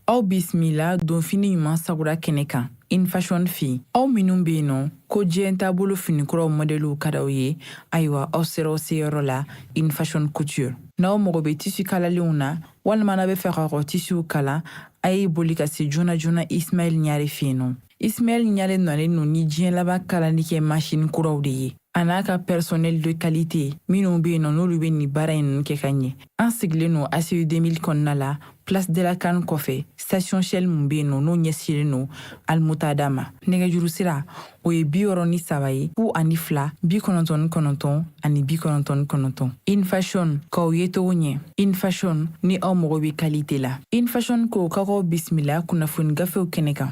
Aw bisimila donfini ɲuman sagura kɛnɛ kan In Fashion fɛ yen. Aw minnu bɛ yen nɔ ko diɲɛ taabolo finikuraw mɔdɛliw ka d'aw ye, ayiwa aw sera aw seyɔrɔ la In Fashion Couture. N'aw mago bɛ tisi kalalenw na walima n'aw bɛ fɛ k'aw ka tisiw kala, a ye boli ka se joona joona Ismaël Ɲare fɛ yen nɔ. Ismaël Ɲare nalen don ni diɲɛ laban kalalikɛ masini kuraw de ye, a n'a ka personnel de qualité minnu bɛ yen nɔ n'olu bɛ nin baara in ninnu kɛ ka ɲɛ. An sigilen don ACI 2000 kɔnɔna la, place de la CAN kɔfɛ, station Shell mun bɛ yen nɔ n'o ɲɛsinnen don Almutada ma. Nɛgɛjuru sira o ye 63 ye, 02 99 ani 99. In Fashion, k'aw ye cogo ɲɛ. In Fashion, ni aw mago bɛ qualité la. In Fashion ko k'aw bisimila kunnafoni gafew kɛnɛ kan.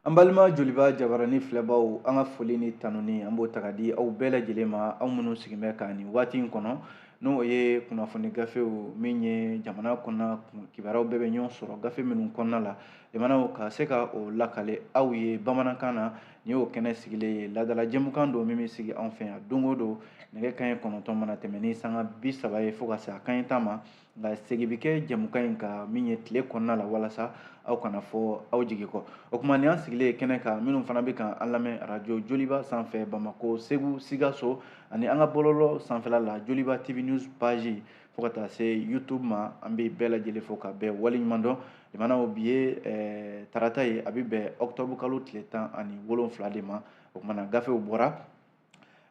An balima Joliba jabarani filɛbaw, an ka foli ni tanuni an b'o ta ka di aw bɛɛ lajɛlen ma, aw minnu sigilen bɛ ka nin waati in kɔnɔ, n'o ye kunnafoni gafew min ye jamana kɔnɔna kibaruyaw bɛɛ bɛ ɲɔgɔn sɔrɔ gafe minnu kɔnɔna la, jamanaw ka se ka o lakale aw ye bamanankan na. Nin y'o kɛnɛ sigilen ye, laadala jɛmukan don min bɛ sigi anw fɛ yan don o don nɛgɛ kanɲɛ 9 mana tɛmɛ ni sanga 30 ye fo ka se a kanɲɛ 10 ma. Nka segin bɛ kɛ jɛmukan in kan min ye tile kɔnɔna la, walasa aw kana fɔ aw jigi kɔ. O tuma nin y'an sigilen ye kɛnɛ kan, minnu fana bɛ ka an lamɛn arajo Joliba sanfɛ Bamakɔ, Segu, Sikaso ani an ka bɔlɔlɔ sanfɛla la Joliba TV News page fo ka taa se YouTube ma, an bɛ bɛɛ lajɛlen fo ka bɛɛ waleɲuman dɔn. Limanaw, bi ye tarata ye, a bɛ bɛn octobre kalo tile 17 de ma. O tuma na gafew bɔra,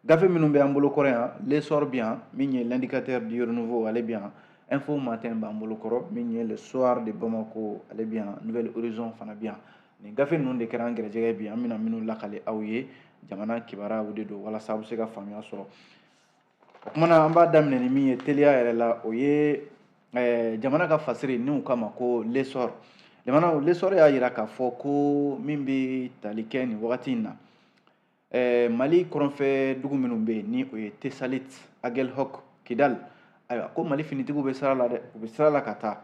gafe minnu bɛ an bolo kɔrɔ yan, L'Essor bɛ yan min ye l'indicateur du renouveau, ale bɛ yan, Info Matin b'an bolo kɔrɔ min ye Le Soir de Bamako, ale bɛ yan, Nouvel Horizon fana bɛ yan. Nin gafe ninnu de kɛra an gɛrɛjɛgɛ bi, an bɛna minnu lakale aw ye, jamana kibaruyaw de don walasa aw bɛ se ka faamuya sɔrɔ. O tuma na an b'a daminɛ ni min ye teliya yɛrɛ la, o ye jamana ka fasiri n'u k'a ma ko L'Essor. Jamana L'Essor y'a jira k'a fɔ ko min bɛ tali kɛ nin wagati in na, Mali kɔrɔnfɛ dugu minnu bɛ yen ni o ye Tesalit, Aguelhok, Kidal, ayiwa ko Mali finitigiw bɛ sira la dɛ, u bɛ sira la ka taa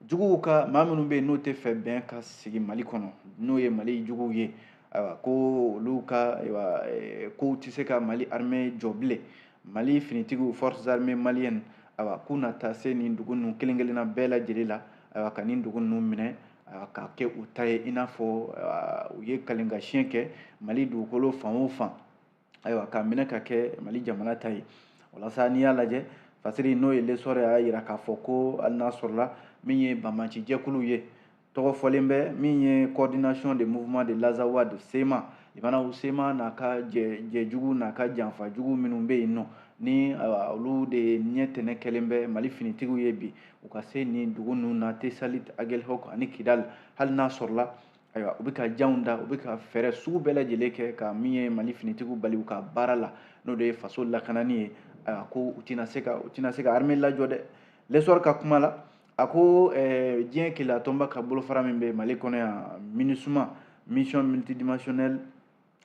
juguw ka maa minnu bɛ yen n'o tɛ fɛ bɛn ka sigi Mali kɔnɔ, n'o ye Mali juguw ye, ayiwa ko olu ka ayiwa kow tɛ se ka Mali armée jɔ bilen. Mali finitigiw, forces armées maliennes, ayiwa k'u na taa se nin dugu ninnu kelen kelenna bɛɛ lajɛlen la, ayiwa ka nin dugu ninnu minɛ, ayiwa k'a kɛ u ta ye, i n'a fɔ u ye kalenkasiyɛn kɛ Mali dugukolo fan o fan, ayiwa k'a minɛ ka kɛ Mali jamana ta ye. Walasa n'i y'a lajɛ fasiri n'o ye L'Essor y'a jira k'a fɔ ko hali n'a sɔrɔla min ye banbanci jɛkuluw ye, tɔgɔ fɔlen bɛ min ye coordination des mouvements de l'Azawad, CMA, limanaw CMA n'a ka jɛjugu n'a ka janfa jugu minnu bɛ yen nɔ, ni olu de ɲɛ tɛnɛ kɛlen bɛ Mali finitigiw ye bi, u ka se nin dugu ninnu na, Tesalit, Aguelhok ani Kidal, hali n'a sɔrɔla ayiwa u bɛ ka janw da, u bɛ ka fɛɛrɛ sugu bɛɛ lajɛlen kɛ ka min ye Mali finitigiw bali u ka baara la, n'o de ye faso lakanani ye, ayiwa ko u tɛna se ka armée lajɔ dɛ. L'Essor ka kuma la, a ko diɲɛ keleya tɔnba ka bolofara min bɛ Mali kɔnɔ yan, MINUSMA, mission multidimensionnelle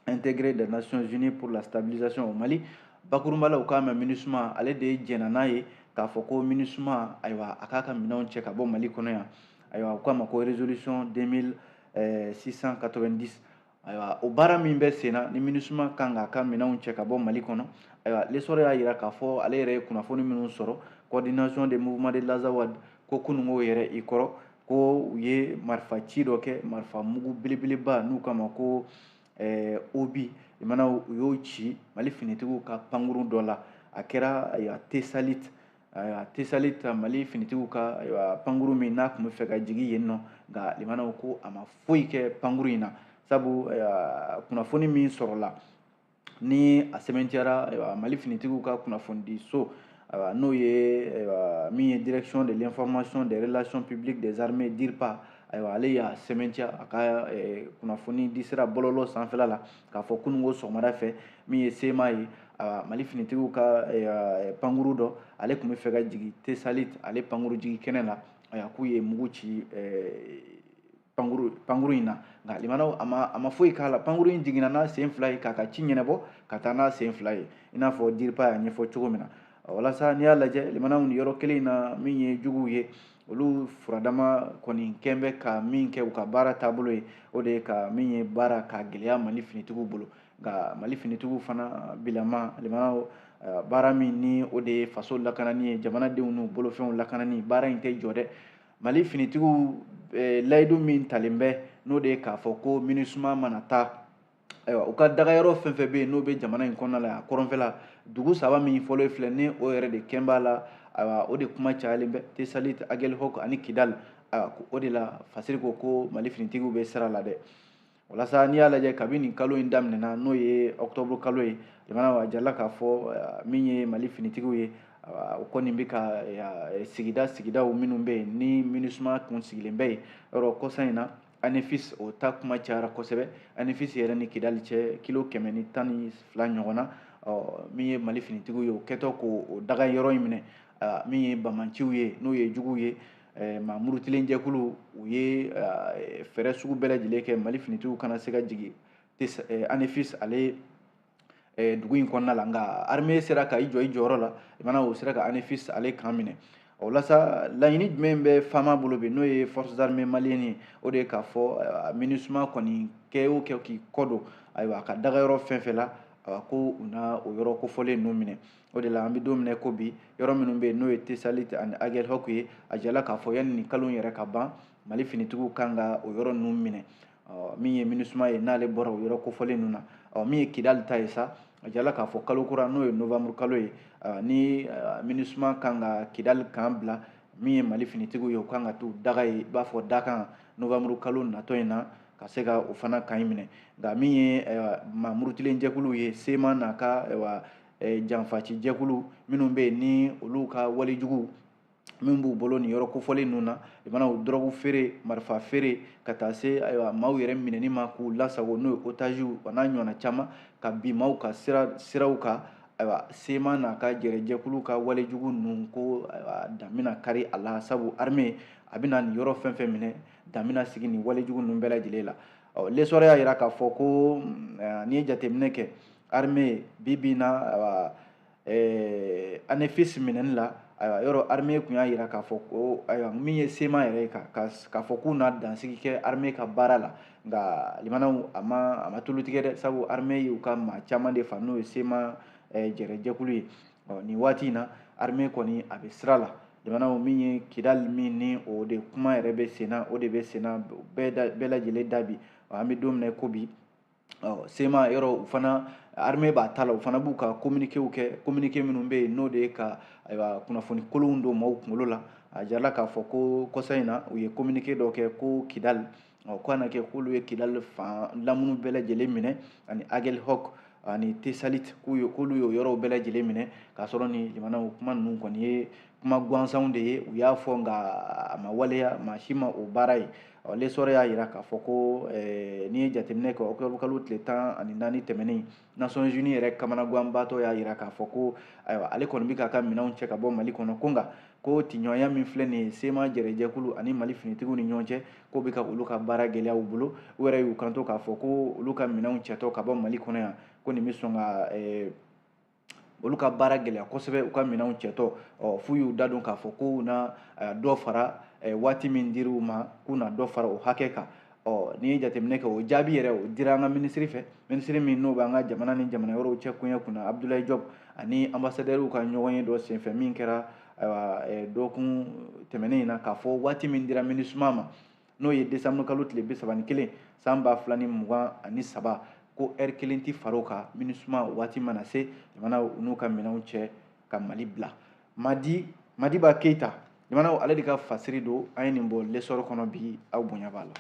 intégrée des Nations Unies pour la stabilisation au Mali, bakurunba la u k'a ma MINUSMA, ale de jɛnna n'a ye k'a fɔ ko MINUSMA ayiwa a k'a ka minɛnw cɛ ka bɔ Mali kɔnɔ yan, ayiwa u k'a ma ko résolution 2690. Ayiwa o baara min bɛ sen na ni MINUSMA kan k'a ka minɛnw cɛ ka bɔ Mali kɔnɔ, ayiwa L'Essor y'a jira k'a fɔ ale yɛrɛ ye kunnafoni minnu sɔrɔ coordination des mouvements de l'Azawad, ko kununko yɛrɛ i kɔrɔ ko u ye marifa ci dɔ kɛ, marifa mugu belebeleba n'u k'a ma ko obi, limana u y'o ci Mali finitigiw ka pankurun dɔ la, a kɛra ayiwa Tesalit, ayiwa Tesalit Mali finitigiw ka ayiwa pankurun min n'a tun bɛ fɛ ka jigin yen nɔ, nka limanaw ko a ma foyi kɛ pankurun in na, sabu kunnafoni min sɔrɔla ni a sɛbɛntiyara ayiwa Mali finitigiw ka kunnafonidiso, ayiwa n'o ye ayiwa min ye direction de l'information des relations publiques des armées DIRPA, ayiwa ale y'a sɛbɛntiya a ka kunnafoni di sira bɔlɔlɔ sanfɛla la k'a fɔ kununko sɔgɔmada fɛ min ye CMA ye, ayiwa Mali finitigiw ka pankuru dɔ ale tun bɛ fɛ ka jigin Tesalit ale pankuru jigin kɛnɛ la, ayiwa k'u ye mugu ci pankuru in na, nka limanaw a ma foyi k'a la, pankuru in jiginna n'a sen fila ye k'a ka ci ɲɛnabɔ ka taa n'a sen fila ye, i n'a fɔ DIRPA y'a ɲɛfɔ cogo min na. Walasa n'i y'a lajɛ limanaw ni yɔrɔ kelen in na min ye juguw ye, olu furadama kɔni kɛn bɛ ka min kɛ u ka baara taabolo ye, o de ye ka min ye baara k'a gɛlɛya Mali finitigiw bolo. Nka Mali finitigiw fana bilama limanaw baara min ni o de ye faso lakanani ye, jamanadenw n'u bolofɛnw lakanani, baara in tɛ jɔ dɛ. Mali finitigiw layidu min talen bɛ, n'o de ye k'a fɔ ko MINUSMA mana taa, ayiwa, u ka dagayɔrɔ fɛn fɛn bɛ yen n'o bɛ jamana in kɔnɔna la, a kɔrɔnfɛla dugu saba min fɔlɔ filɛ ni o yɛrɛ de kɛn b'a la, ayiwa, o de kuma cayalen bɛ, Tesalit, Aguelhok ani Kidal. Ayiwa, o de la Fasiri ko Mali finitigiw bɛ sira la dɛ. Walasa n'i y'a lajɛ kabi nin kalo in daminɛna, n'o ye octobre kalo ye, jamana a jirala k'a fɔ min ye Mali finitigiw ye, o kɔni bɛ ka sigida sigidaw minnu bɛ yen ni MINUSMA kun sigilen bɛ yen yɔrɔ kɔsa in na, Anefis o ta kuma cayara kosɛbɛ. Anefis yɛrɛ ni Kidali cɛ kilo 112 ɲɔgɔn na, min ye Mali finitigiw ye, o kɛtɔ k'o daga yɔrɔ in minɛ, min ye bamanciw ye, n'o ye juguw ye, maa murutilen jɛkulu, u ye fɛɛrɛ sugu bɛɛ lajɛlen kɛ Mali finitigiw kana se ka jigin Anefis ale dugu in kɔnɔna la. Nka armée sera ka i jɔ i jɔyɔrɔ la, maana o sera ka Anefis ale kan minɛ. O la sa, laɲini jumɛn bɛ FAMa bolo bi, n'o ye forces armées maliennes ye? O de ye k'a fɔ MINUSMA kɔni kɛ o kɛ k'i kɔ don, ayiwa, a ka dagayɔrɔ fɛn fɛn la, ayiwa, ko u na o yɔrɔ kofɔlen ninnu minɛ. O de la an bɛ don min na ko bi, yɔrɔ minnu bɛ yen n'o ye Tesalit ani Aguelhok ye, a jirala k'a fɔ yanni nin kalo in yɛrɛ ka ban, Mali finitigiw kan ka o yɔrɔ ninnu minɛ. Min ye MINUSMA ye, n'ale bɔra o yɔrɔ kofɔlen ninnu na, min ye Kidali ta ye sa, a jirala k'a fɔ kalo kura, n'o ye novembre kalo ye, ni MINUSMA kan ka Kidali kan bila, min ye Mali finitigiw ye, u kan ka t'u daga ye, i b'a fɔ dakan, novembre kalo natɔ in na, ka se ka o fana kan in minɛ. Nka min ye maa murutilen jɛkuluw ye, CMA n'a ka janfaci jɛkulu minnu bɛ yen ni olu ka walejugu min b'u bolo nin yɔrɔ kofɔlen ninnu na, i mana o dɔrɔgu feere, marifa feere, ka taa se ayiwa maaw yɛrɛ minɛni ma k'u lasago, n'o ye otaziw o n'a ɲɔgɔnna caman, ka bin maaw ka siraw kan, ayiwa, CMA n'a ka jɛrɛjɛkulu ka walejugu ninnu ko ayiwa dan bɛna kari a la, sabu armée a bɛna nin yɔrɔ fɛn fɛn minɛ, dan bɛna sigi nin walejugu ninnu bɛɛ lajɛlen la. Ɔ l'essor y'a jira k'a fɔ ko n'i ye jateminɛ kɛ armée bi bi in na, ayiwa, Anefis minɛni la, ayiwa, yɔrɔ armée kun y'a jira k'a fɔ ko ayiwa min ye CMA yɛrɛ ye, k'a fɔ k'u na dansigi kɛ armée ka baara la. Nka limanaw a ma tulu tigɛ dɛ, sabu armée y'u ka maa caman de fa, n'o ye CMA jɛrɛjɛkulu ye. Ɔ nin waati in na, armée kɔni a bɛ sira la. Limanaw, min ye Kidali min ni o de kuma yɛrɛ bɛ sen na, o de bɛ sen na bɛɛ lajɛlen da bi. An bɛ don min na ko bi, ɔ CMA yɔrɔ u fana armée b'a ta la, u fana b'u ka communiquéw kɛ, communiqué minnu bɛ yen n'o de ye ka ayiwa kunnafoni kolonw don maaw kunkolo la. A jirala k'a fɔ ko kɔsa in na, u ye communiqué dɔ kɛ ko Kidali, ɔ ko a na kɛ k'olu ye Kidali fan lamunu bɛɛ lajɛlen minɛ, ani Aguelhok ani Tesalit, k'olu y'o yɔrɔw bɛɛ lajɛlen minɛ. K'a sɔrɔ ni limanaw kuma ninnu kɔni ye kuma gansanw de ye, u y'a fɔ nka a ma waleya, maa si ma o baara ye. Ɔ l'essor y'a jira k'a fɔ ko n'i ye jateminɛ kɛ, octobre kalo tile 14 tɛmɛnen, Nations Unies yɛrɛ kamanaganbaatɔ y'a jira k'a fɔ ko ayiwa ale kɔni bɛ k'a ka minɛnw cɛ ka bɔ Mali kɔnɔ, ko nka ko tiɲɔgɔnya min filɛ nin ye CMA jɛrɛjɛkulu ani Mali finitigiw ni ɲɔgɔn cɛ, k'o bɛ ka olu ka baara gɛlɛya u bolo. U yɛrɛ y'u kanto k'a fɔ ko olu ka minɛnw cɛtɔ ka bɔ Mali kɔnɔ yan, ko nin bɛ sɔn ka olu ka baara gɛlɛya kosɛbɛ, u ka minɛnw cɛtɔ. Ɔ f'u y'u da don k'a fɔ k'u na dɔ fara waati min dir'u ma, k'u na dɔ fara o hakɛ kan. Ɔ n'i ye jateminɛ kɛ, o jaabi yɛrɛ o dira an ka minisiri fɛ, minisiri min n'o b'an ka jamana ni jamana wɛrɛw cɛ koɲɛ kunna, Abdoulaye Diop, ani ambassadɛriw ka ɲɔgɔn ye dɔ senfɛ min kɛra ayiwa dɔgɔkun tɛmɛnen in na, k'a fɔ waati min dira MINUSMA ma, n'o ye décembre kalo tile 31 san 2023, ko ɛri kelen tɛ far'o kan, MINUSMA waati mana se, jamana u n'u ka minɛnw cɛ ka Mali bila. Madiba Keyita, jamana ale de ka fasiri don, an ye nin bɔ l'essor kɔnɔ bi, aw bonya b'a la.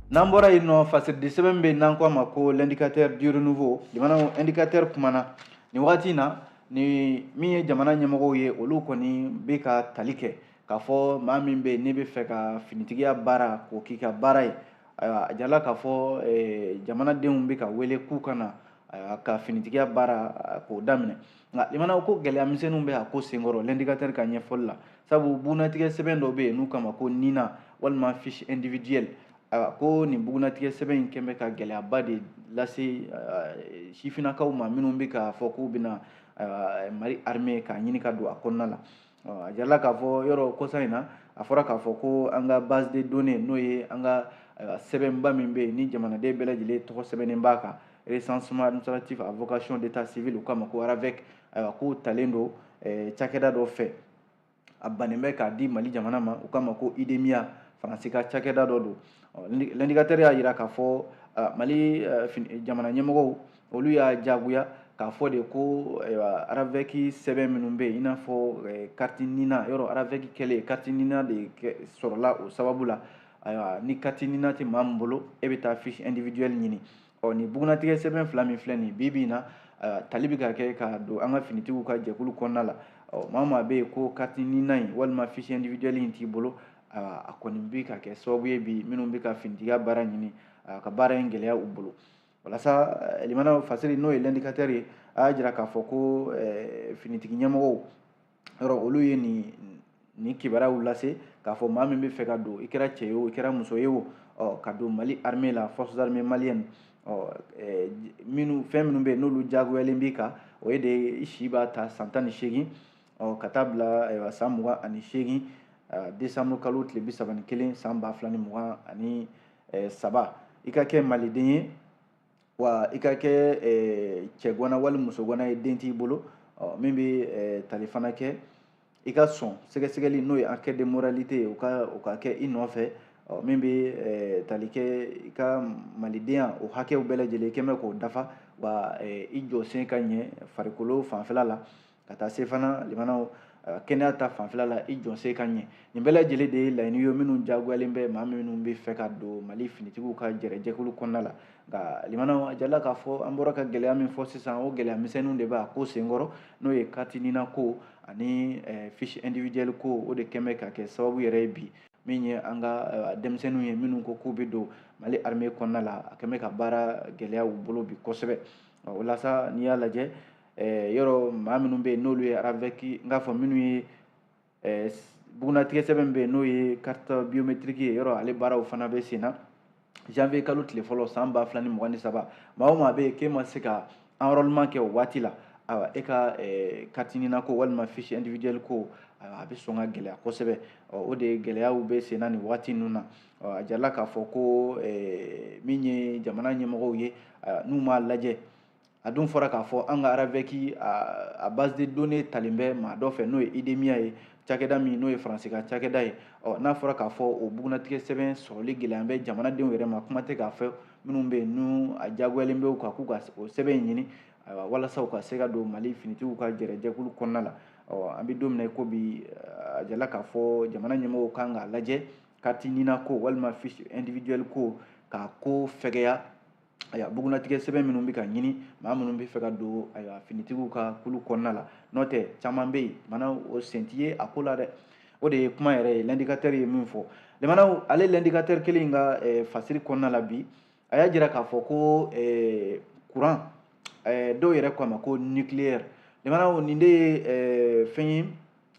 N'an bɔra yen nɔ, fasiridi sɛbɛn bɛ yen n'an ko a ma ko l'indicateur du renouveau. Jamana indicateur kumana nin waati in na, ni min ye jamana ɲɛmɔgɔw ye, olu kɔni bɛ ka tali kɛ k'a fɔ maa min bɛ yen n'i bɛ fɛ ka finitigiya baara k'o k'i ka baara ye, ayiwa a jirala k'a fɔ jamanadenw bɛ ka wele k'u ka na ka finitigiya baara k'o daminɛ. Nka limanaw ko gɛlɛya misɛnninw bɛ a ko senkɔrɔ l'indicateur ka ɲɛfɔli la, sabu bugunnatigɛ sɛbɛn dɔ bɛ yen n'u kama ko NINA walima fiche individuelle. Ayiwa ko nin bugunnatigɛ sɛbɛn in kɛn bɛ ka gɛlɛyaba de lase sifinnakaw ma minnu bɛ k'a fɔ k'u bɛna Mali armée k'a ɲini ka don a kɔnɔna la. A jirala k'a fɔ yɔrɔ kɔsa in na, A fɔra k'a fɔ ko an ka base de données, n'o ye an ka sɛbɛnba min bɛ yen ni jamanaden bɛɛ lajɛlen tɔgɔ sɛbɛnnen b'a kan, recensement administratif à vocation d'état civil, u k'a ma ko RAVEC, ayiwa, k'o talen don cakɛda dɔ fɛ, a bannen bɛ k'a di Mali jamana ma, u k'a ma ko IDEMIA, Faransi ka cakɛda dɔ don. L'indicateur y'a jira k'a fɔ Mali jamana ɲɛmɔgɔw, olu y'a jagoya k'a fɔ de ko ayiwa, RAVEC sɛbɛn minnu bɛ yen, i n'a fɔ carte NINA, yɔrɔ RAVEC kɛlen, carte NINA de sɔrɔla o sababu la. Ayiwa, ni carte NINA tɛ maa min bolo, e bɛ taa fiche individuelle ɲini. Ɔ nin bugunnatigɛ sɛbɛn fila min filɛ nin bi bi in na, tali bɛ ka kɛ ka don an ka finitigiw ka jɛkulu kɔnɔna la. Ɔ maa o maa bɛ yen ko carte NINA in walima fiche individuelle in t'i bolo, a kɔni bɛ ka kɛ sababu ye bi, minnu bɛ ka finitigiya baara ɲini, ka baara in gɛlɛya u bolo. Walasa limana fasiri, n'o ye l'indicateur ye, a y'a jira k'a fɔ ko finitigi ɲɛmɔgɔw yɔrɔ, olu ye nin kibaruyaw lase k'a fɔ maa min bɛ fɛ ka don, i kɛra cɛ ye o, i kɛra muso ye o, ɔ ka don Mali armée la, forces armées maliennes, ɔ minnu fɛn minnu bɛ yen n'olu diyagoyalen b'i kan, o ye de i si b'a ta san 18, ɔ ka taa bila ayiwa san 28, décembre kalo tile 31 san 2023, i ka kɛ maliden ye, wa i ka kɛ cɛgana wali musogana ye, den t'i bolo. Ɔ min bɛ tali fana kɛ, i ka sɔn sɛgɛsɛgɛli, n'o ye enquête de moralité ye, o ka kɛ i nɔfɛ. Ɔ min bɛ tali kɛ, i ka malidenya o hakɛw bɛɛ lajɛlen kɛn bɛ k'o dafa, wa i jɔsen ka ɲɛ farikolo fanfɛla la, ka taa se fana limanaw kɛnɛya ta fanfɛla la, i jɔsen ka ɲɛ. Nin bɛɛ lajɛlen de ye laɲini ye minnu diyagoyalen bɛ maa minnu bɛ fɛ ka don Mali finitigiw ka jɛrɛjɛkulu kɔnɔna la. Nka limanaw, a jalila k'a fɔ an bɔra ka gɛlɛya min fɔ sisan, o gɛlɛya misɛnninw de b'a ko senkɔrɔ, n'o ye carte NINA ko ani fiche individuelle ko. O de kɛn bɛ ka kɛ sababu yɛrɛ ye bi, min ye an ka denmisɛnninw ye minnu ko k'u bɛ don Mali armée kɔnɔna la, a kɛn bɛ ka baara gɛlɛya u bolo bi kosɛbɛ. O la sa, n'i y'a lajɛ, yɔrɔ maa minnu bɛ yen n'olu ye RAVEC, n k'a fɔ minnu ye bugunnatigɛ sɛbɛn bɛ yen, n'o ye carte biométrique ye, yɔrɔ ale baaraw fana bɛ sen na. Janvier kalo tile fɔlɔ san 2023, maa o maa bɛ yen k'e ma se ka enrôlement kɛ o waati la, ayiwa, e ka carte NINA ko walima fiche individuelle ko, ayiwa, a bɛ sɔn ka gɛlɛya kosɛbɛ. O de ye gɛlɛyaw bɛ sen na nin waati ninnu na. A jirala k'a fɔ ko min ye jamana ɲɛmɔgɔw ye, n'u m'a lajɛ, a dun fɔra k'a fɔ an ka RAVEC a base de données talen bɛ maa dɔ fɛ, n'o ye IDEMIA ye, cakɛda min n'o ye Faransi ka cakɛda ye. Ɔ n'a fɔra k'a fɔ o bugunnatigɛ sɛbɛn sɔrɔli gɛlɛya bɛ jamanadenw yɛrɛ ma, kuma tɛ k'a fɔ minnu bɛ yen n'u a diyagoyalen bɛ u kan k'u ka o sɛbɛn in ɲini, ayiwa, walasa u ka se ka don Mali finitigiw ka jɛrɛjɛkulu kɔnɔna la. Ɔ an bɛ don min na i ko bi, a jirala k'a fɔ jamana ɲɛmɔgɔw kan k'a lajɛ carte NINA ko walima fiche individuelle ko, k'a ko fɛgɛya. Ayiwa, bugunnatigɛ sɛbɛn minnu bɛ ka ɲini maa minnu bɛ fɛ ka don, ayiwa, finitigiw ka kulu kɔnɔna la, n'o tɛ caman bɛ yen mana o sen t'i ye a ko la dɛ. O de ye kuma yɛrɛ ye, l'indicateur ye min fɔ. Limanaw, ale l'indicateur kelen in ka fasiri kɔnɔna la bi, a y'a jira k'a fɔ ko courant, dɔw yɛrɛ ko a ma ko nucléaire, limanaw, nin de ye fɛn ye,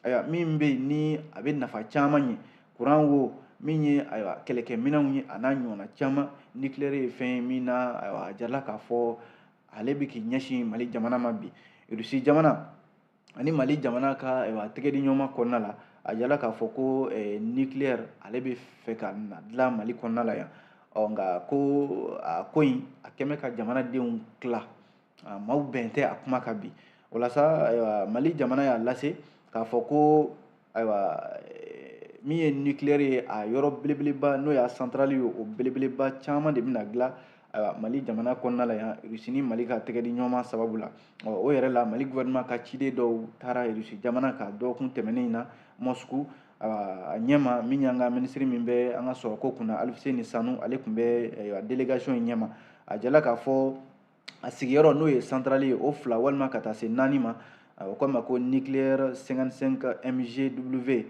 ayiwa, min bɛ yen ni a bɛ nafa caman ɲɛ. Courant wo, min ye, ayiwa, kɛlɛkɛminɛnw ye, a n'a ɲɔgɔnna caman, nucléaire ye fɛn ye min na, ayiwa, a jirala k'a fɔ ale bɛ k'i ɲɛsin Mali jamana ma bi. Rusi jamana ani Mali jamana ka, ayiwa, tɛgɛdiɲɔgɔnma kɔnɔna la, a jirala k'a fɔ ko nucléaire, ale bɛ fɛ ka na dilan Mali kɔnɔna la yan. Ɔ nka ko a ko in a kɛn bɛ ka jamanadenw tila, maaw bɛn tɛ a kuma kan bi. O la sa, ayiwa, Mali jamana y'a lase k'a fɔ ko, ayiwa, min ye nucléaire ye, a yɔrɔ belebeleba, n'o y'a centrale ye, o belebeleba caman de bɛna dilan, ayiwa, Mali jamana kɔnɔna la yan, Rusi ni Mali ka tɛgɛ di ɲɔgɔn ma sababu la. Ɔ o yɛrɛ la, Mali gouvernement ka ciden dɔw taara Rusi jamana kan dɔgɔkun tɛmɛnen in na Moscou. A ɲɛma, min y'an ka minisiri min bɛ an ka sɔrɔko kunna, Alifuseni Sanu, ale tun bɛ délégation in ɲɛma. A jirala k'a fɔ a sigiyɔrɔ, n'o ye centrale ye, o fila walima ka taa se naani ma, o ko a ma ko nucléaire 55 MGW,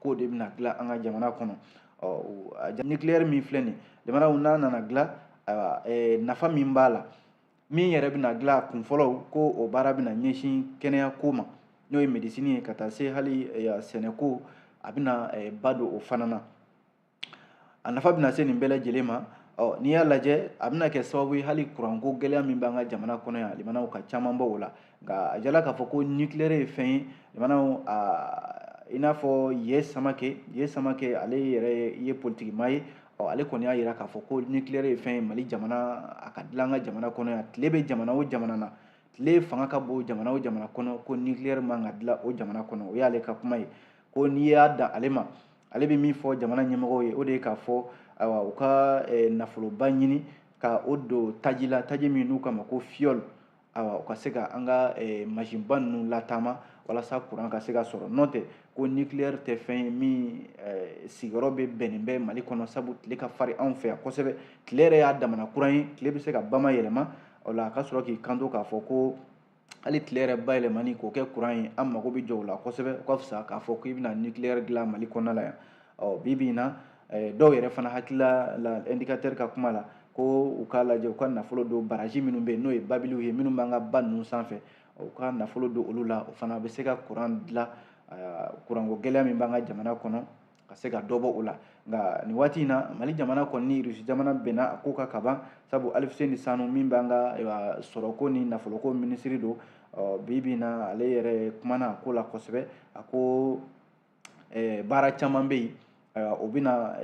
k'o de bɛna dilan an ka jamana kɔnɔ. Ɔ nucléaire min filɛ nin jamanaw n'a nana dilan, ayiwa, nafa min b'a la, min yɛrɛ bɛna dilan a kun fɔlɔ, ko o baara bɛna ɲɛsin kɛnɛya ko ma, n'o ye médecine ye, ka taa se hali sɛnɛko, a bɛna ba don o fana na. A nafa bɛna se nin bɛɛ lajɛlen ma. Ɔ n'i y'a lajɛ, a bɛna kɛ sababu ye hali kuranko gɛlɛya min b'an ka jamana kɔnɔ yan, limanaw, ka caman bɔ o la. Nka a jirala k'a fɔ ko nucléaire ye fɛn ye, limanaw, a I n'a fɔ Ye Samake, ale yɛrɛ ye politikimaa ye. Ɔ, ale kɔni y'a yira k'a fɔ ko nucléaire ye fɛn ye Mali jamana, a ka dilan an ka jamana kɔnɔ yan. Tile bɛ jamana o jamana na, tile fanga ka bon jamana o jamana kɔnɔ, ko nucléaire man ka dilan o jamana kɔnɔ. O y'ale ka kuma ye. Ko n'i y'a dan ale ma, ale bɛ min fɔ jamana ɲɛmɔgɔw ye, o de ye k'a fɔ ayiwa u ka nafoloba ɲini ka o don taji la, taji min n'u k'a ma ko fiyɔli, ayiwa u ka se ka an ka masinba ninnu lataama walasa kuran ka se ka sɔrɔ. N'o tɛ ko nucléaire tɛ fɛn ye min sigiyɔrɔ bɛ bɛnnen bɛ Mali kɔnɔ, sabu tile ka farin anw fɛ yan kosɛbɛ. Tile yɛrɛ y'a damana kuran ye, tile bɛ se ka bamayɛlɛma. O la a ka sɔrɔ k'i kanto k'a fɔ ko hali tile yɛrɛ bayɛlɛmani k'o kɛ kuran ye, an mago bɛ jɔ o la kosɛbɛ. O ka fisa k'a fɔ k'i bɛna nucléaire dilan Mali kɔnɔna la yan. Ɔ, bi bi in na, dɔw yɛrɛ fana hakilila la indicateur ka kuma la ko u k'a lajɛ u ka nafolo don barrage minnu bɛ yen, n'o ye babiliw ye minnu b'an ka ba ninnu sanfɛ, u ka nafolo don olu la, o fana bɛ se ka kuran dilan, kuranko gɛlɛya min b'an ka jamana kɔnɔ ka se ka dɔ bɔ o la. Nka nin waati in na, Mali jamana kɔni ni Rusi jamana bɛnna a ko kan kaban, sabu Alifuseni Sanu min b'an ka sɔrɔko ni nafoloko minisiri don, bi bi in na ale yɛrɛ kumana a ko la kosɛbɛ. A ko baara caman bɛ yen, o bɛna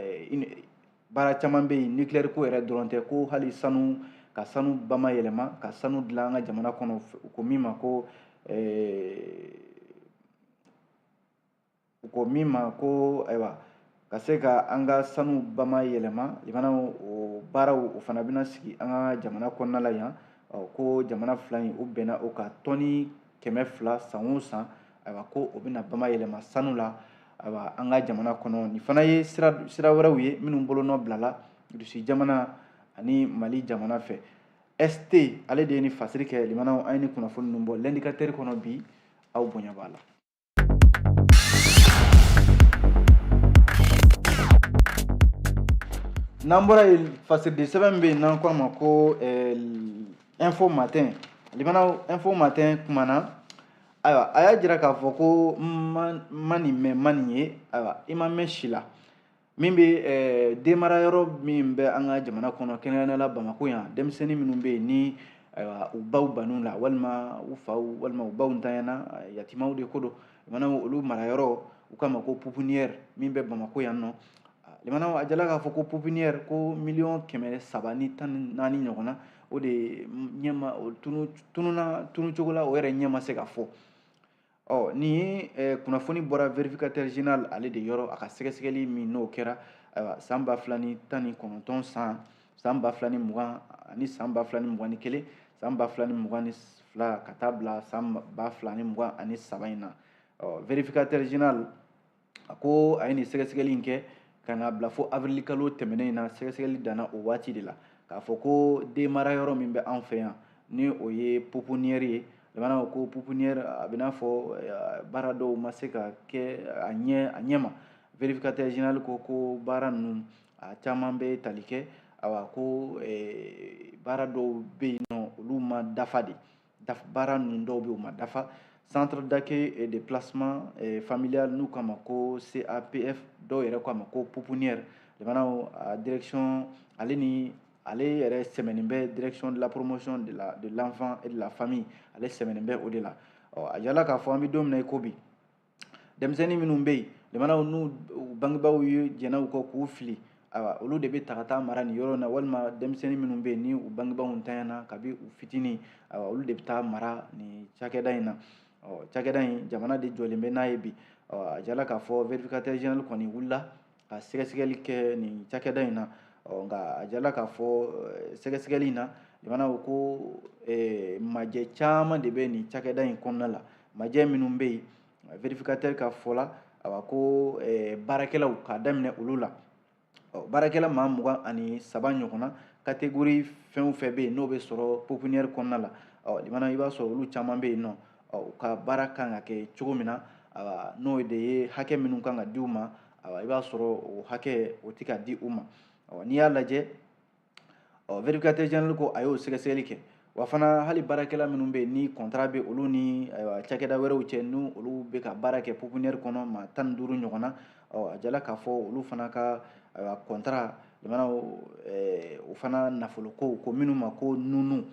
baara caman bɛ yen, nucléaire ko yɛrɛ dɔrɔn tɛ, ko hali sanu, ka sanu bamayɛlɛma, ka sanu dilan an ka jamana kɔnɔ, ko min ma ko ko min ma ko ayiwa ka se ka an ka sanu bamayɛlɛma, limanaw o baaraw o fana bɛna sigi an ka jamana kɔnɔna la yan. Ko jamana fila in u bɛnna o ka tɔni 200 san o san, ayiwa ko o bɛna bamayɛlɛma sanu la, ayiwa an ka jamana kɔnɔ. Nin fana ye sira wɛrɛw ye minnu bolonɔ bilala Rusi jamana ani Mali jamana fɛ. ST ale de ye ni fasiri kɛ. Limanaw, an ye ni kunnafoni ninnu bɔ l'indicateur kɔnɔ bi, aw bonya b'a la. N'an bɔra yen, fasiriden sɛbɛn bɛ yen n'an ko a ma ko Info Matin. Limanaw, Info Matin kumana, ayiwa a y'a jira k'a fɔ ko ma nin mɛn, ma nin ye, ayiwa i ma mɛn si la. Min bɛ denmarayɔrɔ min bɛ an ka jamana kɔnɔ, kɛrɛnkɛrɛnnenya la Bamakɔ yan, denmisɛnnin minnu bɛ yen ni ayiwa u baw bann'u la, walima u faw, walima u baw ntanyana, yatimaw de ko don, limanaw olu marayɔrɔ u k'a ma ko pouponnière min bɛ Bamakɔ yan nɔ. Limanaw, a jala k'a fɔ ko pouponnière ko 314 miliyɔn ɲɔgɔnna, o de ɲɛma o tununa tunu cogo la, o yɛrɛ ɲɛ ma se ka fɔ. Ɔ, nin ye kunnafoni bɔra vérificateur général ale de yɔrɔ, a ka sɛgɛsɛgɛli min n'o kɛra ayiwa san 2019, san 2020 ani san 2021, san 2022 ka taa bila san 2023 in na. Ɔ, vérificateur général a ko a ye nin sɛgɛsɛgɛli in kɛ ka na bila fo avril kalo tɛmɛnen in na. Sɛgɛsɛgɛli danna o waati de la k'a fɔ ko den marayɔrɔ min bɛ an fɛ yan, ni o ye pouponnière ye. Limanaw, ko pouponnière a bɛ n'a fɔ baara dɔw ma se ka kɛ a ɲɛ ma. Vérificateur général ko baara ninnu a caman bɛ tali kɛ, ayiwa ko baara dɔw bɛ yen nɔ, olu ma dafa de, baara ninnu dɔw bɛ yen u ma dafa. Centre d'accueil et de placement familial n'u k'a ma ko CAPF, dɔw yɛrɛ k'a ma ko pouponnière. Limanaw, a direction ale ni ale yɛrɛ sɛmɛnen bɛ direction de la promotion de l'enfant et de la famille, ale sɛmɛnen bɛ o de la. Ɔ, a yala k'a fɔ an bɛ don min na i ko bi, denmisɛnnin minnu bɛ yen, limanaw, n'u bangebaaw ye jɛnna u kɔ k'u fili, ayiwa olu de bɛ ta ka taa mara nin yɔrɔ in na, walima denmisɛnnin minnu bɛ yen ni u bangebaaw ntanyana kabi u fitinin, ayiwa olu de bɛ taa mara nin cakɛda in na. Ɔ, cakɛda in jamana de jɔlen bɛ n'a ye bi. Ɔ, a jala k'a fɔ vérificateur général kɔni wulila ka sɛgɛsɛgɛli kɛ nin cakɛda in na. Ɔ, nka a jala k'a fɔ sɛgɛsɛgɛli in na, limanaw, ko majɛ caman de bɛ nin cakɛda in kɔnɔna la. Majɛ minnu bɛ yen, vérificateur ka fɔ la, ayiwa ko baarakɛlaw k'a daminɛ olu la, ɔ, baarakɛla maa 23 ɲɔgɔnna, catégorie fɛn o fɛn bɛ yen n'o bɛ sɔrɔ pouponnière kɔnɔna la, ɔ, limana i b'a sɔrɔ olu caman bɛ yen nɔ. Ɔ, u ka baara kan ka kɛ cogo min na, ayiwa n'o de ye hakɛ minnu kan ka di u ma, ayiwa i b'a sɔrɔ o hakɛ o tɛ ka di u ma. Ɔ, n'i y'a lajɛ, ɔ, vérificateur général ko a y'o sɛgɛsɛgɛli kɛ. Wa fana hali baarakɛla minnu bɛ yen ni contrat bɛ olu ni ayiwa cakɛda wɛrɛw cɛ, n'u olu bɛ ka baara kɛ pouponnière kɔnɔ, maa 15 ɲɔgɔn na, ɔ, a jala k'a fɔ olu fana ka ayiwa contrat, limanaw, o fana nafolo ko, ko minnu ma ko nunu,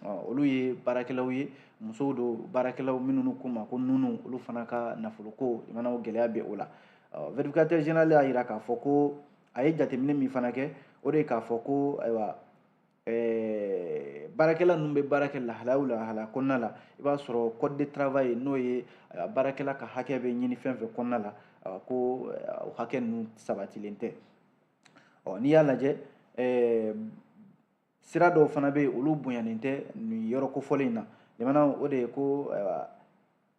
Olu ye baarakɛlaw ye, musow don, baarakɛlaw minnu k'u ma ko nunu, olu fana ka nafoloko limanaw gɛlɛya bɛ o la. Vérificateur général y'a jira k'a fɔ ko a ye jateminɛ min fana kɛ, o de ye k'a fɔ ko ayiwa baarakɛla ninnu bɛ baara kɛ lahalaya o lahalaya kɔnɔna la, i b'a sɔrɔ code de travail, n'o ye baarakɛla ka hakɛ bɛ ɲini fɛn fɛn kɔnɔna la, ko o hakɛ ninnu sabatilen tɛ. N'i y'a lajɛ, sira dɔw fana bɛ yen, olu bonyanen tɛ nin yɔrɔ kofɔlen in na. Limanaw, o de ye ko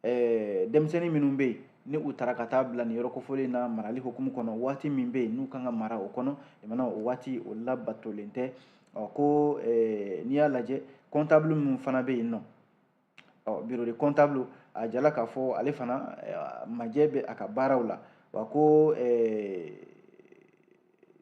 denmisɛnnin minnu bɛ yen ni u taara ka taa bila nin yɔrɔ kofɔlen in na marali hukumu kɔnɔ, waati min bɛ yen n'u kan ka mara o kɔnɔ, limanaw, o waati o labatolen tɛ. Ko n'i y'a lajɛ, comptable minnu fana bɛ yen nɔ, bureau de comptable, a jala k'a fɔ ale fana majɛ bɛ a ka baaraw la. Wa ko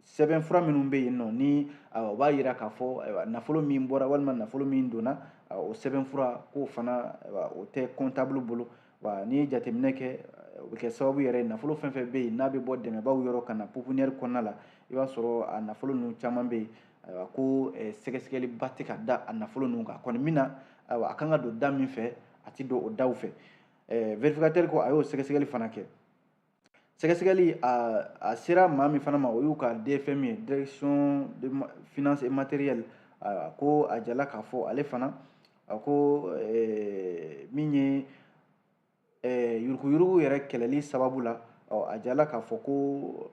sɛbɛnfura minnu bɛ yen nɔ, ni o b'a jira k'a fɔ nafolo min bɔra walima nafolo min donna, o sɛbɛnfura k'o fana o tɛ comptable bolo. Wa n'i ye jateminɛ kɛ, o bɛ kɛ sababu yɛrɛ ye, nafolo fɛn fɛn bɛ yen n'a bɛ bɔ dɛmɛbaaw yɔrɔ ka na pouponnière kɔnɔna la, i b'a sɔrɔ a nafolo ninnu caman bɛ yen, ayiwa ko sɛgɛsɛgɛliba tɛ ka da a nafolo ninnu kan. A kɔni min na, ayiwa, a kan ka don da min fɛ, a ti don o daw fɛ. Vérificateur ko a y'o sɛgɛsɛgɛli fana kɛ. Sɛgɛsɛgɛli a sera maa min fana ma, o y'u ka DFM ye, direction de finance et matériel. Ko a jala k'a fɔ ale fana, a ko min ye yuruguyurugu yɛrɛ kɛlɛli sababu la, a jala k'a fɔ ko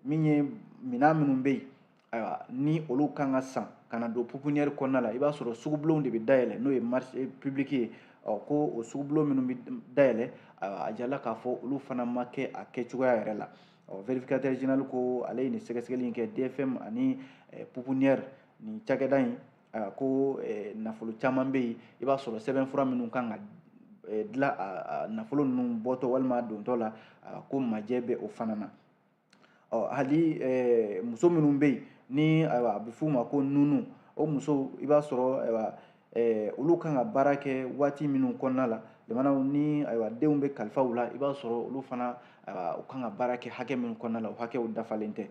min ye minɛn minnu bɛ yen, ayiwa, ni olu kan ka san ka na don pouponnière kɔnɔna la, i b'a sɔrɔ sugubulonw de bɛ dayɛlɛ, n'o ye marché public ye. Ko o sugubulon minnu bɛ dayɛlɛ, a jala k'a fɔ olu fana ma kɛ a kɛcogoya yɛrɛ la. Vérificateur général ko ale ye nin sɛgɛsɛgɛli in kɛ DFM ani pouponnière nin cakɛda in. Ko nafolo caman bɛ yen, i b'a sɔrɔ sɛbɛnfura minnu kan ka dilan a nafolo ninnu bɔtɔ walima dontɔ la, ko majɛ bɛ o fana na. Hali muso minnu bɛ yen ni ayiwa a bɛ f'u ma ko nunu, o musow, i b'a sɔrɔ ayiwa olu kan ka baara kɛ waati minnu kɔnɔna la, jamanaw ni ayiwa denw bɛ kalifa u la, i b'a sɔrɔ olu fana u kan ka baara kɛ hakɛ minnu kɔnɔna la, o hakɛw dafalen tɛ.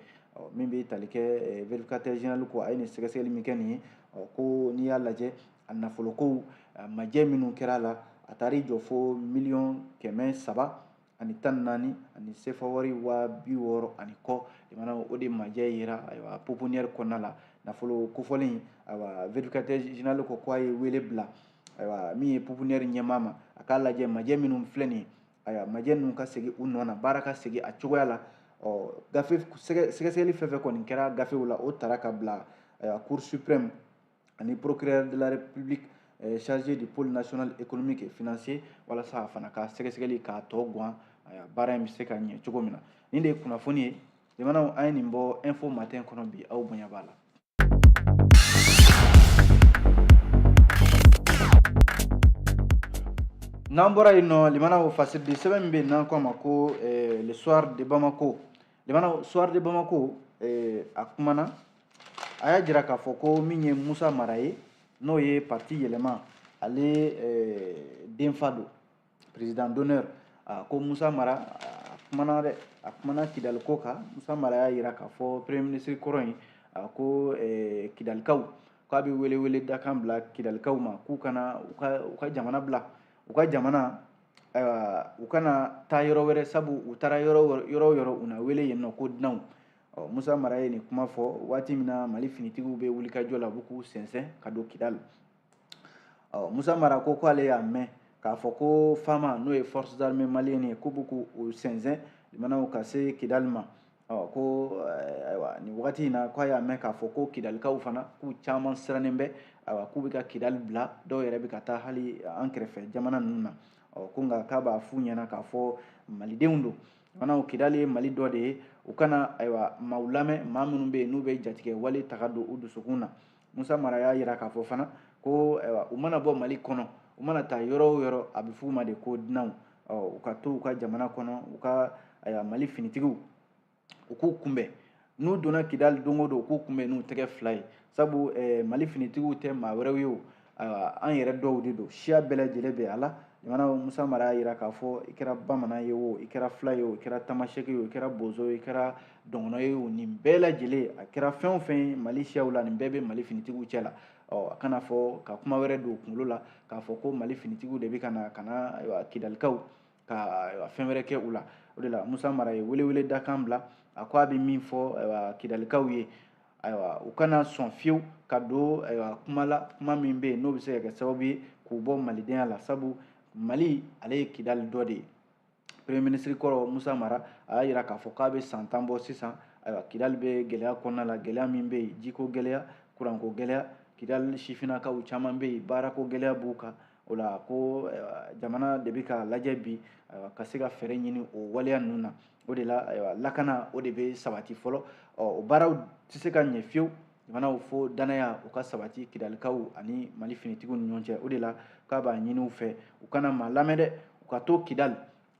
Min bɛ tali kɛ vérificateur général ko a ye nin sɛgɛsɛgɛli min kɛ nin ye, ko n'i y'a lajɛ, a nafolokow majɛ minnu kɛra a la, a taar'i jɔ fo 314 000 ani sefa wari 60 000 ani kɔ. Jamana o de majɛ yera ayiwa pouponnière kɔnɔna la, nafolo kofɔlen. Ayiwa, vérificateur général ko k'a ye wele bila ayiwa min ye pouponnière ɲɛmaa ma, a k'a lajɛ majɛ minnu filɛ nin ye, ayiwa majɛ ninnu ka segin u nɔ na, baara ka segin a cogoya la. Gafe sɛgɛsɛgɛli fɛn fɛn kɔni kɛra gafew la, o tara ka bila ayiwa Cour suprême ani procureur de la République chargé du pôle national économique et financier, walasa a fana ka sɛgɛsɛgɛli k'a tɔ guwan, baara in bɛ se ka ɲɛ cogo min na. Nin de ye kunnafoni ye, jamanaw, an ye nin bɔ Info Matin kɔnɔ bi, aw bonya b'a la. N'an bɔra yen nɔ, limanaw, fasiridi sɛbɛn min bɛ yen n'an ko a ma ko Le Soir de Bamako, limanaw, Soir de Bamako a kumana, a y'a jira k'a fɔ ko min ye Musa Mara ye, n'o ye parti Yɛlɛma ale denfa don, président d'honneur, ko Musa Mara a kumana dɛ, a kumana Kidali ko kan. Musa Mara y'a jira k'a fɔ premier ministre kɔrɔ in, a ko Kidalikaw, k'a bɛ wele wele dakan bila Kidalikaw ma, k'u kana u ka jamana bila, u ka jamana, ayiwa, u kana taa yɔrɔ wɛrɛ, sabu u taara yɔrɔ o yɔrɔ, u na wele yen nɔ ko dunanw. Musa Mara ye nin kuma fɔ waati min na Mali finitigiw bɛ wulikajɔ la, u bɛ k'u sɛnsɛn ka don Kidali. Musa Mara ko k'ale y'a mɛn k'a fɔ ko FAMA, n'o ye forces armées maliennes ye, k'u bɛ k'u sɛnsɛn limanaw ka se Kidali ma. Ko ayiwa nin wagati in na, k'a y'a mɛn k'a fɔ ko Kidalikaw fana, k'u caman sirannen bɛ, ayiwa k'u bɛ ka Kidali bila, dɔw yɛrɛ bɛ ka taa hali an kɛrɛfɛ jamana ninnu na. Ko nka k'a b'a f'u ɲɛna k'a fɔ malidenw don fana, Kidali ye Mali dɔ de ye, u kana ayiwa maaw lamɛn, maa minnu bɛ yen n'u bɛ jatigɛ wale ta ka don u dusukun na. Musa Mara y'a jira k'a fɔ fana ko ayiwa u mana bɔ Mali kɔnɔ, u mana taa yɔrɔ o yɔrɔ, a bɛ f'u ma de ko dunanw. U ka to u ka jamana kɔnɔ, u ka ayiwa Mali finitigiw u k'u kunbɛn, n'u donna Kidali don o don, u k'u kunbɛn n'u tɛgɛ fila ye, sabu Mali finitigiw tɛ maa wɛrɛw ye o, ayiwa an yɛrɛ dɔw de don, siya bɛɛ lajɛlen bɛ a la. Limanaw, Musa Mara y'a jira k'a fɔ i kɛra bamanan ye o, i kɛra fila ye o, i kɛra tamasɛki ye o, i kɛra bozo ye, i kɛra dɔgɔnɔ ye o, nin bɛɛ lajɛlen, a kɛra fɛn o fɛn ye Mali siyaw la, nin bɛɛ bɛ Mali finitigiw cɛ la. Ɔ, a kana fɔ ka kuma wɛrɛ don kunkolo la k'a fɔ ko Mali finitigiw de bɛ ka na ka na, ayiwa, Kidalikaw ka, ayiwa, fɛn wɛrɛ kɛ u la. O de la Musa Mara ye welewele dakan bila. A ko a bɛ min fɔ, ayiwa, Kidalikaw ye, ayiwa, u kana sɔn fiyewu ka don, ayiwa, kuma la, kuma min bɛ yen n'o bɛ se ka kɛ sababu ye k'u bɔ malidenya la, sabu Mali ale ye Kidali dɔ de ye. Premier ministre kɔrɔ Musa Mara a y'a jira k'a fɔ k'a bɛ san 10 bɔ sisan, ayiwa, Kidali bɛ gɛlɛya kɔnɔna la, gɛlɛya min bɛ yen, jiko gɛlɛya, kuranko gɛlɛya, Kidali sifinnakaw caman bɛ yen, baarako gɛlɛya b'u kan. O la ko, ayiwa, jamana de bɛ k'a lajɛ bi, ayiwa, ka se ka fɛɛrɛ ɲini o waleya ninnu na. O de la, ayiwa, lakana o de bɛ sabati fɔlɔ. Ɔ, o baaraw tɛ se ka ɲɛ fiyewu jamanaw fo danaya o ka sabati Kidalikaw ani Mali finitigiw ni ɲɔgɔn cɛ. O de la k'a b'a ɲini u fɛ, u kana maa lamɛn dɛ, u ka to Kidali.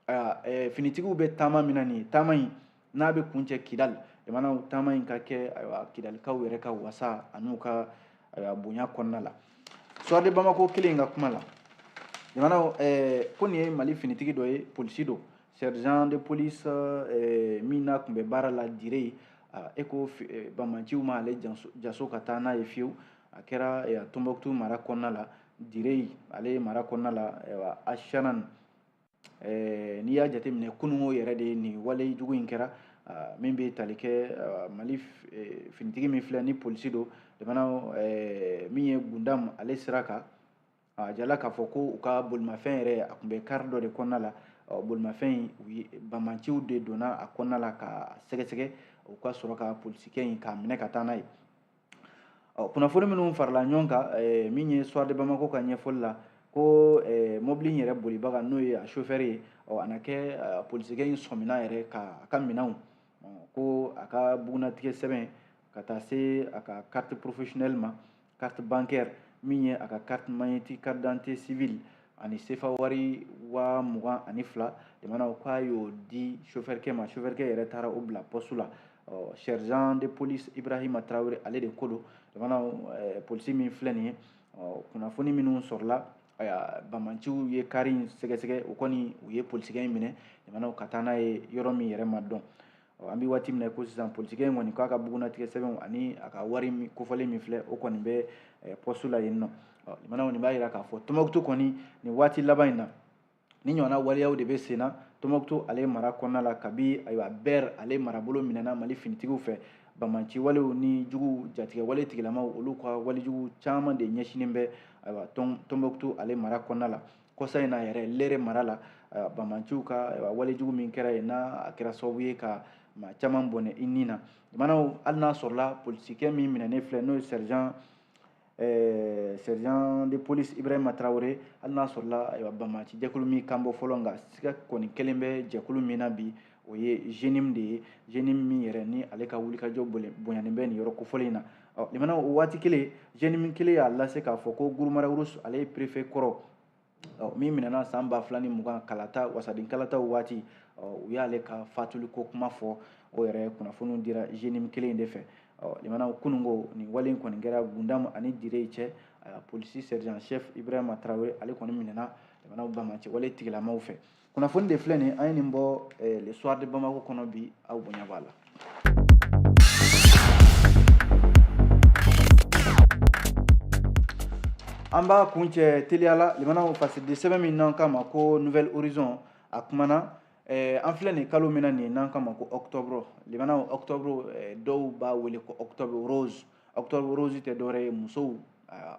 Ayiwa, finitigiw bɛ taama min na nin ye, taama in n'a bɛ kuncɛ Kidali, jamanaw, taama in ka kɛ, ayiwa, Kidalikaw yɛrɛ ka wasa an'u ka, ayiwa, bonya kɔnɔna la. Soir de Bamako kelen in ka kuma la, jamanaw, ko nin ye Mali finitigi dɔ ye, polisi don, sergent de police, min n'a tun bɛ baara la Dire. E ko banbaanciw ma ale jaso ka taa n'a ye fiyewu. A kɛra Tombouctou mara kɔnɔna la, Dire ale mara kɔnɔna la, ayiwa, Achanan. N'i y'a jateminɛ, kununko yɛrɛ de nin wale jugu in kɛra, min bɛ tali kɛ Mali finitigi min filɛ ni polisi don, jamana min ye Gundam ale sira kan. A jala k'a fɔ ko u ka bolimafɛn yɛrɛ, a tun bɛ kari dɔ de kɔnɔna la. Bolimafɛn in, u ye banbaanciw de donna a kɔnɔna la ka sɛgɛsɛgɛ, u ka sɔrɔ ka polisikɛ in k'a minɛ ka taa n'a ye. Ɔ, kunnafoni minnu farala ɲɔgɔn kan, min ye Soir de Bamako ka ɲɛfɔli la, ko mobili in yɛrɛ bolibaga, n'o ye a chauffeur ye, ɔ, a na kɛ polisikɛ in sɔmina yɛrɛ ka a ka minɛnw, ko a ka bugunnatigɛ sɛbɛn ka taa se a ka carte professionnelle ma, carte bancaire, min ye a ka carte magnétique, carte d'identité civile ani sefa wari 22,000, jamana, k'a y'o di chauffeur kɛ ma. Chauffeur kɛ yɛrɛ taara o bila poste la. Ɔ, sergent de police Ibrahima Traoré ale de ko don, jamana, polisi min filɛ nin ye. Ɔ, kunnafoni minnu sɔrɔla, ayiwa, banbaanciw ye kari in sɛgɛsɛgɛ, o kɔni u ye polisikɛ in minɛ, jamana, ka taa n'a ye yɔrɔ min yɛrɛ ma dɔn. Ɔ, an bɛ waati min na ko sisan, polisikɛ in kɔni k'a ka bugunnatigɛ sɛbɛnw ani a ka wari min kofɔlen min filɛ, o kɔni bɛ poste la yen nɔ. Ɔ, limanaw, nin b'a jira k'a fɔ Tombouctou kɔni, nin waati laban in na, ni ɲɔgɔnna waleyaw de bɛ sen na Tombouctou ale mara kɔnɔna la, kabi, ayiwa, Ber ale marabolo minɛna Mali finitigiw fɛ. Banbaanci walew ni jugu jatigɛ wale tigilamaw, olu ka walejugu caman de ɲɛsinnen bɛ, ayiwa, Tombouctou ale mara kɔnɔna la. Kɔsa in na yɛrɛ, Lere mara la, banbaanciw ka, ayiwa, walejugu min kɛra yen, n'a a kɛra sababu ye ka maa caman bɔnɛ i ni na. Jamanaw, hali n'a sɔrɔla polisikɛ min minɛnen filɛ, n'o ye sergent de police Ibrahima Traoré, hali n'a sɔrɔla, ayiwa, banbaanci jɛkulu min kan bɔ fɔlɔ, nka siga kɔni kelen bɛ jɛkulu min na bi, o ye JNIM de ye. JNIM min yɛrɛ ni ale ka wulikajɔ bonyanen bɛ nin yɔrɔ kofɔlen in na. Ɔ, limana, o waati kelen, JNIM kelen y'a lase k'a fɔ ko Gurumara Rus ale ye préfet kɔrɔ, ɔ, min minɛna san 2020 kalata, wasaden kalataw waati, ɔ, u y'ale ka fatuli ko kuma fɔ. O yɛrɛ kunnafoniw dira JNIM kelen in de fɛ. Ɔ, limana, kununko nin wale in kɔni kɛra Gundam ani Dire cɛ. Polisi sergent chef Ibrahima Traoré ale kɔni minɛna, limanaw, banbaanci wale tigilamaw fɛ. Kunnafoni de filɛ nin, an ye nin bɔ Le Soir de Bamako kɔnɔ bi, aw bonya b'a la. An b'a kuncɛ teliya la, limanaw, fasidi sɛbɛn min n'an k'a ma ko Nouvel Horizon, a kumana an filɛ nin kalo min na nin, n'an k'a ma ko octobre. Limanaw, octobre, dɔw b'a wele ko octobre rose. Octobre rose tɛ dɔwɛrɛ ye, musow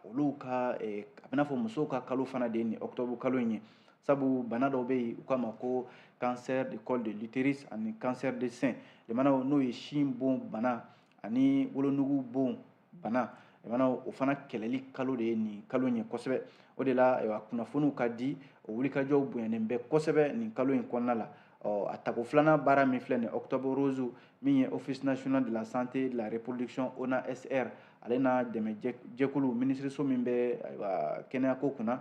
olu ka, a bɛna fɔ musow ka kalo fana de ye nin octobre kalo in ye, sabu bana dɔw bɛ yen, u k'a ma ko cancer de col de l'utérus ani cancer de sein, limanaw, n'o ye sin bon bana ani wolonugu bon bana, limanaw, o fana kɛlɛli kalo de ye nin kalo in ye kosɛbɛ. O de la, ayiwa, kunnafoniw ka di, o wulikajɔw bonyanen bɛ kosɛbɛ nin kalo in kɔnɔna la. Ɔ, a tako filanan baara min filɛ nin, octobre rose, min ye Office national de la santé de la reproduction, ONASR, ale n'a dɛmɛ jɛkulu, minisiriso min bɛ, ayiwa, kɛnɛyako kunna,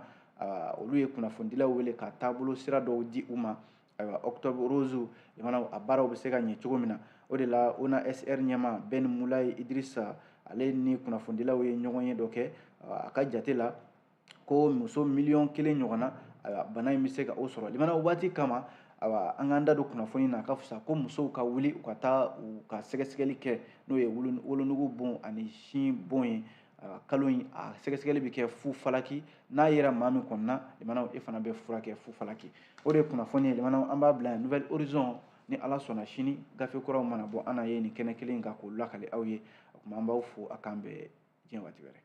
olu ye kunnafonidilaw wele ka taabolo sira dɔw di u ma, ayiwa, octobre rose, limanaw, a baaraw bɛ se ka ɲɛ cogo min na. O de la ONASR ɲɛmaa Ben Mulayi Idrissa, ale ni kunnafonidilaw ye ɲɔgɔn ye dɔ kɛ. A ka jate la ko muso 1 miliyɔn ɲɔgɔn na, Ayiwa, bana in bɛ se ka o sɔrɔ limanaw waati kama. Ayiwa, an k'an da don kunnafoni na, a ka fisa ko musow ka wuli u ka taa u ka sɛgɛsɛgɛli kɛ, n'o ye wolonugu bon ani sin bon ye. Kalo in, a sɛgɛsɛgɛli bɛ kɛ fu falaki. N'a yera maa min kɔni na, limanaw, e fana bɛ furakɛ fu falaki. O de ye kunnafoni ye, limanaw, an b'a bila yan. Nouvel Horizon, ni Ala sɔnna, sini gafe kuraw mana bɔ, an na ye nin kɛnɛ kelen kan k'o lakale aw ye. O tuma, an b'aw fo, a k'an bɛn diɲɛ waati wɛrɛ.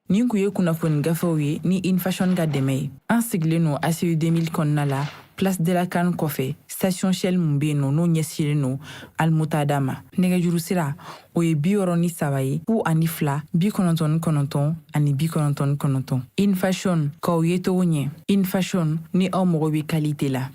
Nin kun ye kunnafoni gafew ye ni Infashion ka dɛmɛ ye. An sigilen don ACI 2000 kɔnɔna la, Place de la CAN kɔfɛ, station Shell mun bɛ yen nɔ, n'o ɲɛsinnen don Almutada ma. Nɛgɛjuru sira, o ye 63 ye, 02 99 ani 99. Infashion, k'aw ye cogo ɲɛ. Infashion, ni aw mago bɛ qualité la.